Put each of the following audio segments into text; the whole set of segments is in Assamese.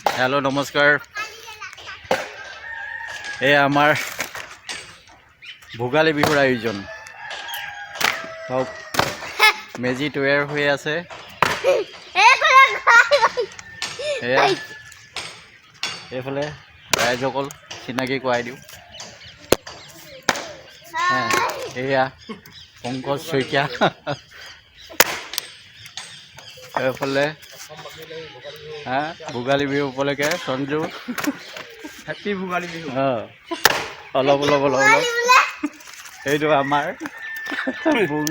হেল্ল', নমস্কাৰ। এয়া আমাৰ ভোগালী বিহুৰ আয়োজন। চাওক, মেজি তৈয়াৰ হৈ আছে। এয়া এইফালে ৰাইজসকল, চিনাকি কৰাই দিওঁ। হে, এয়া পংকজ শইকীয়া। এইফালে হা ভোগালী বিহু উপলক্ষে সঞ্জু। হেপী ভোগালী বিহু। অঁ, অলপ অলপ অলপ অলপ। এইটো আমাৰ বুং,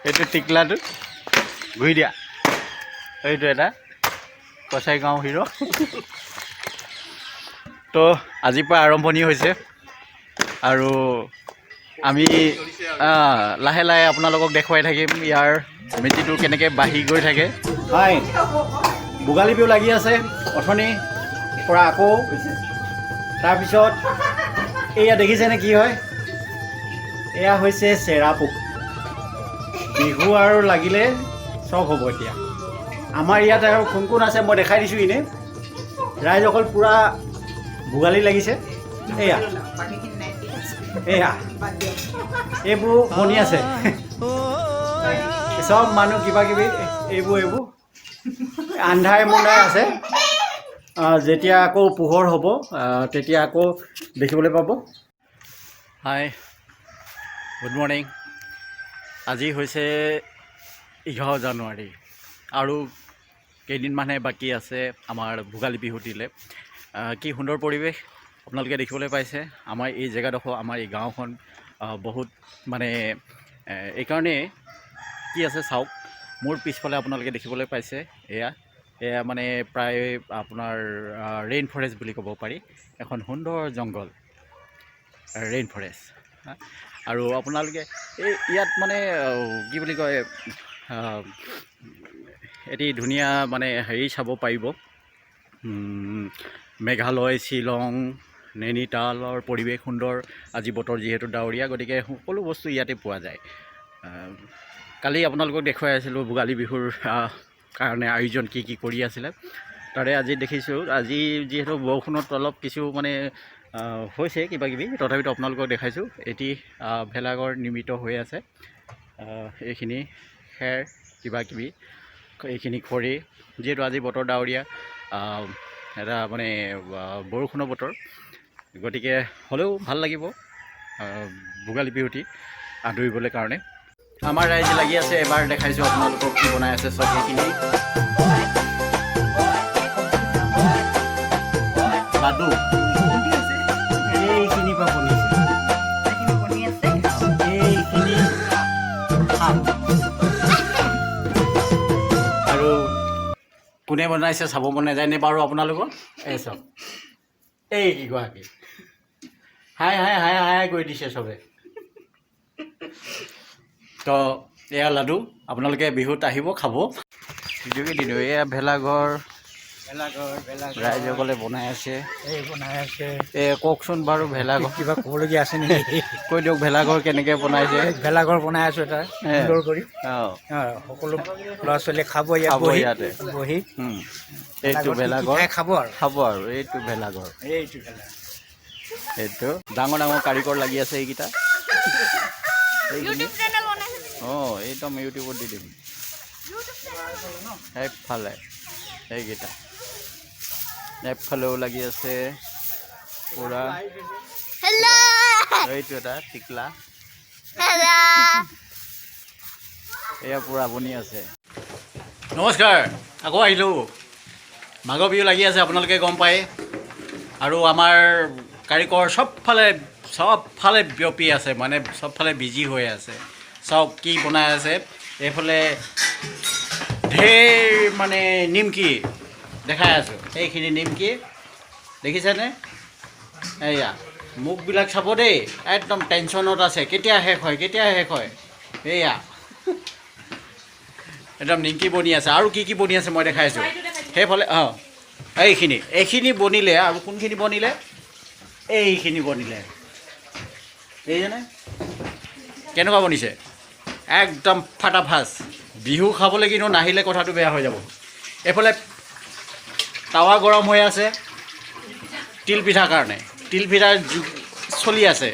এইটো টিকলাটো ঘূৰি দিয়া। এইটো এটা কছাৰী গাঁও হিৰ'। তো আজিৰ পৰা আৰম্ভণি হৈছে আৰু আমি লাহে লাহে আপোনালোকক দেখুৱাই থাকিম ইয়াৰ মেজিটো কেনেকৈ বাঢ়ি গৈ থাকে। হয়, ভোগালী বিহু লাগি আছে অথনিৰ পৰা। আকৌ তাৰপিছত এয়া দেখিছেনে কি হয়? এয়া হৈছে চেৰাপোক। বিহু আৰু লাগিলে চব হ'ব। এতিয়া আমাৰ ইয়াত আৰু কোন কোন আছে মই দেখাই দিছোঁ। এনেই ৰাইজসকল পূৰা ভোগালী লাগিছে। এয়া এয়া এইবোৰ বনি আছে চব মানুহ, কিবা কিবি এইবোৰ এইবোৰ আন্ধাৰে মুন্ধাৰে আছে। যেতিয়া আকৌ পোহৰ হ'ব, তেতিয়া আকৌ দেখিবলৈ পাব। হাই, গুড মৰ্ণিং। আজি হৈছে 11 জানুৱাৰী আৰু কেইদিনমানহে বাকী আছে আমাৰ ভোগালী বিহুটিলৈ। কি সুন্দৰ পৰিৱেশ আপোনালোকে দেখিবলৈ পাইছে। আমাৰ এই জেগাডোখৰ, আমাৰ এই গাঁওখন বহুত মানে এইকাৰণেই কি আছে চাওক। মোৰ পিছফালে আপোনালোকে দেখিবলৈ পাইছে, এয়া এয়া মানে প্ৰায় আপোনাৰ ৰেইন ফৰেষ্ট বুলি ক'ব পাৰি। এখন সুন্দৰ জংঘল, ৰেইন ফৰেষ্ট। আৰু আপোনালোকে এই ইয়াত মানে কি বুলি কয়, এটি ধুনীয়া মানে হেৰি চাব পাৰিব। মেঘালয়, শ্বিলং, নৈনিতালৰ পৰিৱেশ সুন্দৰ। আজি বতৰ যিহেতু ডাৱৰীয়া, গতিকে সকলো বস্তু ইয়াতে পোৱা যায়। কালি আপোনালোকক দেখুৱাই আছিলোঁ ভোগালী বিহুৰ কাৰণে আয়োজন কি কি কৰি আছিলে। তাৰে আজি দেখিছোঁ, আজি যিহেতু বৰষুণত অলপ কিছু মানে হৈছে কিবা কিবি, তথাপিতো আপোনালোকক দেখাইছোঁ। এটি ভেলাঘৰ নিৰ্মিত হৈ আছে। এইখিনি খেৰ কিবা কিবি, এইখিনি খৰি। যিহেতু আজি বতৰ ডাৱৰীয়া, এটা মানে বৰষুণৰ বতৰ, গতিকে হ'লেও ভাল লাগিব ভোগালী বিহুটি আদৰিবলৈ কাৰণে। আমাৰ ৰাইজ লাগি আছে। এবাৰ দেখাইছোঁ আপোনালোকক কি বনাই আছে চব সেইখিনি। লাডু এইখিনি পৰা বনিছে। এইখিনি শাক আৰু কোনে বনাইছে চাব মন নাযায়নে বাৰু আপোনালোকৰ? এই চাওক, এই কি গৰাকী হাই হাই হাই হাই কৰি দিছে চবে। তো এয়া লাডু, আপোনালোকে বিহুত আহিব, খাব। ভিডিঅ'কে দিলোঁ। এয়া ভেলাঘৰ। ভেলাঘৰ, ভেলাঘৰ। ৰাইজসকলে বনাই আছে। এই বনাই আছে। এই কওকচোন বাৰু, ভেলাঘৰ কিবা ক'বলগীয়া আছে নেকি? কৈ দিয়ক, ভেলাঘৰ কেনেকৈ বনাইছে? ভেলাঘৰ বনাই আছো এটা সুন্দৰ কৰি। সকলো ল'ৰা ছোৱালীয়ে খাব ইয়াত খাব বহি। ইয়াতে। বহি। এইটো ভেলাঘৰত কি কি ভেলাঘৰ। খাই খাব আৰু। খাব আৰু এইটো ভেলাঘৰ। এইটো ভেলা। এইটো ডাঙৰ ডাঙৰ কাৰিকৰ লাগি আছে এইকেইটা, এইখিনি। অঁ, একদম ইউটিউবত দি দিম। সেইফালে এইকেইটা, এফালেও লাগি আছে পূৰা। এইটো এটা টিকলা। এয়া পূৰা বনি আছে। নমস্কাৰ, আকৌ আহিলোঁ। মাঘৰ বিহু লাগি আছে, আপোনালোকে গম পায়। আৰু আমাৰ কাৰিকৰ চবফালে চবফালে বিয়পি আছে, মানে চবফালে বিজি হৈ আছে। চাওক কি বনাই আছে। এইফালে ঢেৰ মানে নিমকি দেখাই আছোঁ। সেইখিনি নিমকি দেখিছেনে? এয়া মুখবিলাক চাব দেই, একদম টেনশ্যনত আছে, কেতিয়া শেষ হয়, কেতিয়া শেষ হয়। এয়া একদম নিমকি বনি আছে। আৰু কি কি বনি আছে মই দেখাই আছোঁ সেইফালে। অঁ, এইখিনি এইখিনি বনিলে। আৰু কোনখিনি বনিলে? এইখিনি বনিলে। এইজনে কেনেকুৱা বনিছে, একদম ফাটাফাচ। বিহু খাবলৈ কিন্তু নাহিলে কথাটো বেয়া হৈ যাব। এইফালে টাৱা গৰম হৈ আছে তিলপিঠাৰ কাৰণে, তিলপিঠাৰ চলি আছে।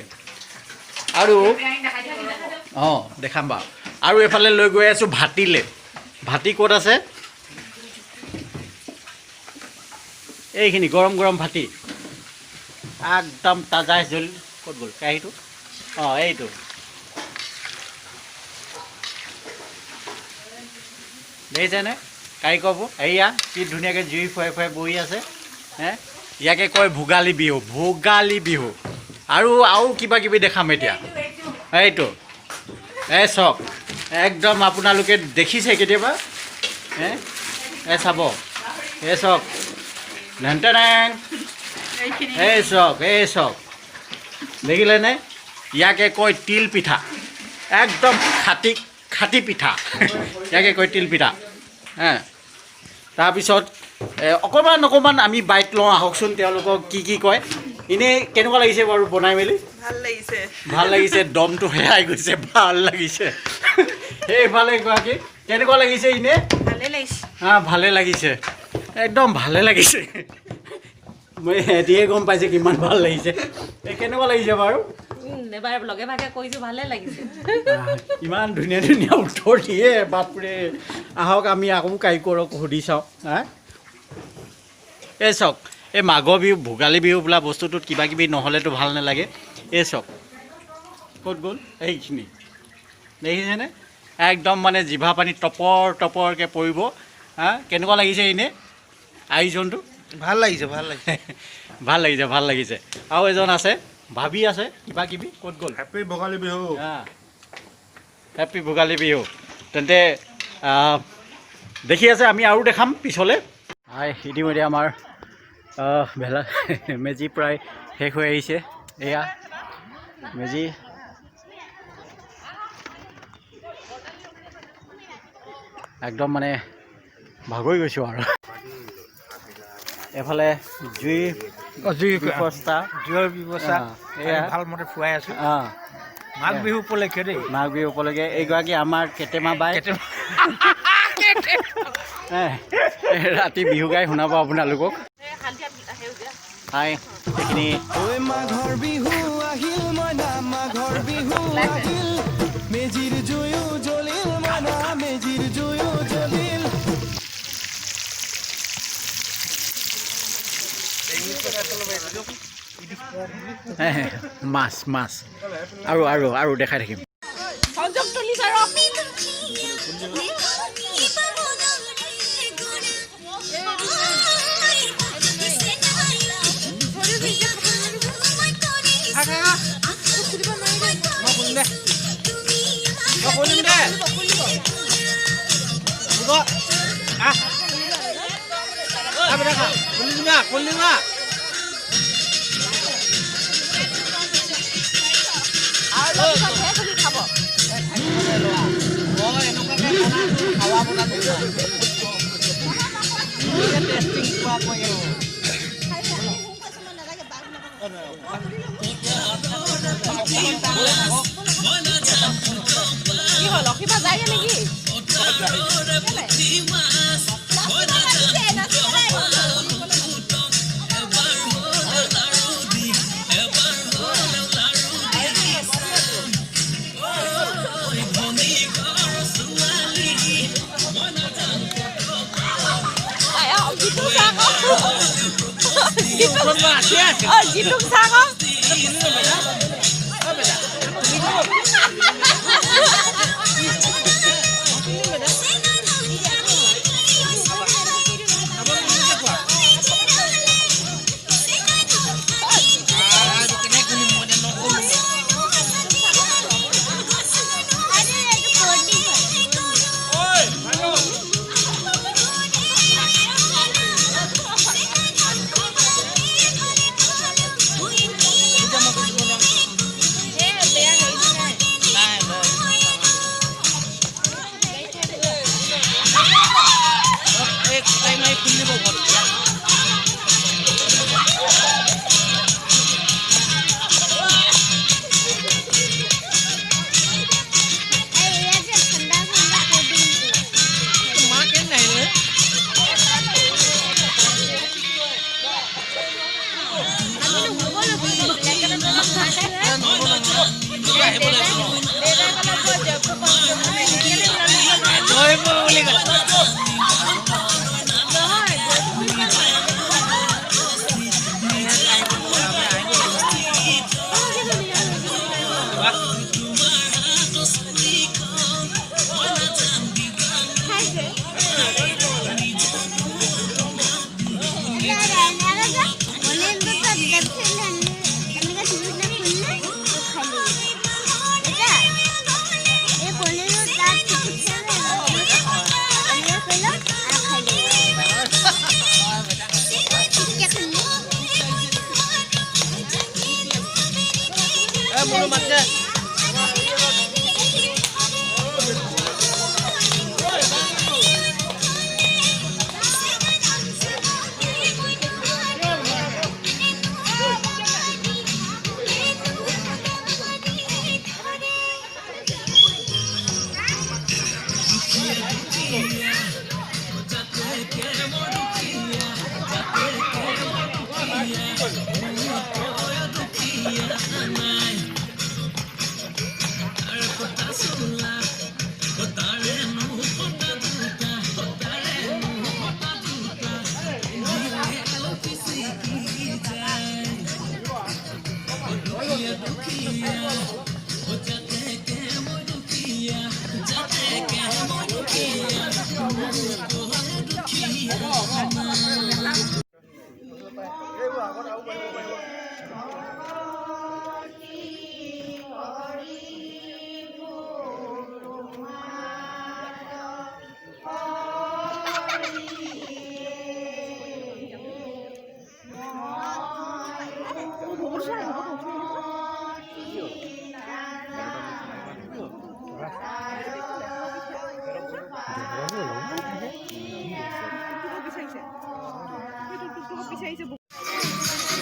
আৰু অঁ দেখাম বাৰু। আৰু এইফালে লৈ গৈ আছোঁ ভাতিলে। ভাতি ক'ত আছে? এইখিনি গৰম গৰম ভাতি, একদম তাজা জল। ক'ত গ'ল কেৰাহীটো? অঁ এইটো দেখিছেনে কাৰিকৰবোৰ? এইয়া কি ধুনীয়াকৈ জুই ফুৱাই ফুৱাই বহি আছে। হে, ইয়াকে কয় ভোগালী বিহু, ভোগালী বিহু। আৰু আৰু কিবা কিবি দেখাম এতিয়া। এইটো এই চাওক, একদম আপোনালোকে দেখিছে কেতিয়াবা? হে, এই চাব, এই চাওক, ঢেন, এই চাওক, এই চাওক, দেখিলেনে? ইয়াকে কয় তিল পিঠা, একদম খাটি খাটি পিঠা, ইয়াকে কয় তিল পিঠা। হে, তাৰপিছত অকণমান অকণমান আমি বাইক লওঁ, আহকচোন তেওঁলোকক কি কি কয়। এনেই কেনেকুৱা লাগিছে বাৰু বনাই মেলি? ভাল লাগিছে, ভাল লাগিছে। দমটো হেৰাই গৈছে, ভাল লাগিছে। সেইফালে গৰাকী কেনেকুৱা লাগিছে? এনেই ভালে লাগিছে। হা, ভালে লাগিছে, একদম ভালে লাগিছে। মই এতিয়াই গম পাইছোঁ কিমান ভাল লাগিছে। এই কেনেকুৱা লাগিছে বাৰু? এবাৰ লগে ভাগে কৈছোঁ, ভালে লাগিছে। ইমান ধুনীয়া ধুনীয়া উত্তৰ দিয়ে, বাপৰে। আহক আমি আকৌ কাৰিকৰক সুধি চাওঁ। হা, এই চাওক, এই মাঘৰ বিহু ভোগালী বিহু বোলা বস্তুটোত কিবা কিবি নহ'লেতো ভাল নালাগে। এই চাওক, ক'ত গ'ল এইখিনি দেখিছেনে? একদম মানে জিভা পানী টপৰ টপৰকৈ পৰিব। হা, কেনেকুৱা লাগিছে এনেই আয়োজনটো? ভাল লাগিছে, ভাল লাগিছে, ভাল লাগিছে, ভাল লাগিছে। আৰু এজন আছে, ভাবি আছে কিবা কিবি, ক'ত গ'ল? হেপী ভোগালী বিহু। হেপী ভোগালী বিহু। তেন্তে দেখি আছে, আমি আৰু দেখাম পিছলৈ। হাই, ইতিমধ্যে আমাৰ ভেলা মেজি প্ৰায় শেষ হৈ আহিছে। এয়া মেজি। একদম মানে ভাগৰি গৈছোঁ আৰু। এফালে জুই ব্যৱস্থা, জুইৰ ব্যৱস্থা ভালমতে ফুৱাই আছোঁ। মাঘ বিহু উপলক্ষে দেই, মাঘ বিহু উপলক্ষে। এইগৰাকী আমাৰ কেটেমা বাই, ৰাতি বিহু গাই শুনাব আপোনালোকক। হাই, এইখিনি মাঘৰ বিহু আহিল মইনা, মাঘৰ বিহু আহিল, মেজিৰ জুয়ো জ্বলিল মইনা, মেজিৰ জুয়ো জ্বলিল। মাছ মাছ আৰু আৰু আৰু দেখাই থাকিম। কি হ'ল, অসীমা যায়গে নেকি? জিতুক চাহ।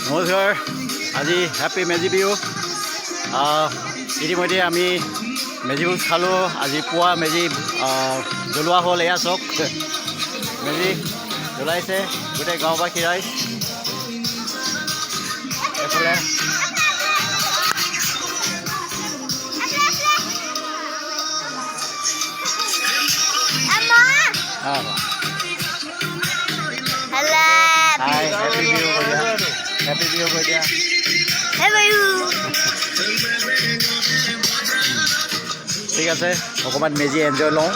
নমস্কাৰ, আজি হেপী মেজি বিহু। ইতিমধ্যে আমি মেজি ভোজ খালোঁ। আজি পুৱা মেজি জ্বলোৱা হ'ল। এয়া চাওক, মেজি জ্বলাইছে গোটেই গাঁওবাসী ৰাইজ। এইফালে হাই, হেপী বিহু কৈ দিয়া, হেপী বিহু কৈ দিয়া। ঠিক আছে, অকণমান মেজি এনজয় লওঁ।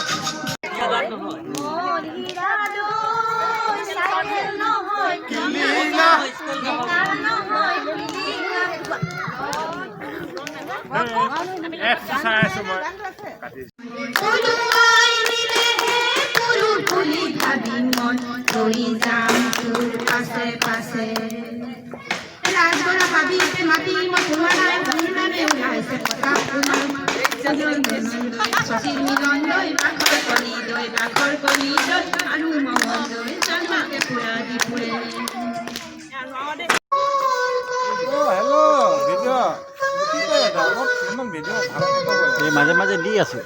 মাজে মাজে দি আছো।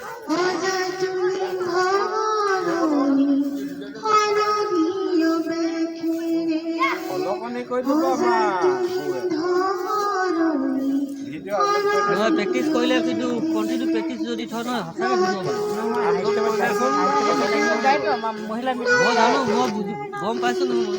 প্ৰেক্টিচ কৰিলে কিন্তু কণ্টিনিউ প্ৰেক্টিচ যদি থয় নহয়, সঁচাকৈ মই জানো, মই বুজি গম পাইছোঁ নহয়।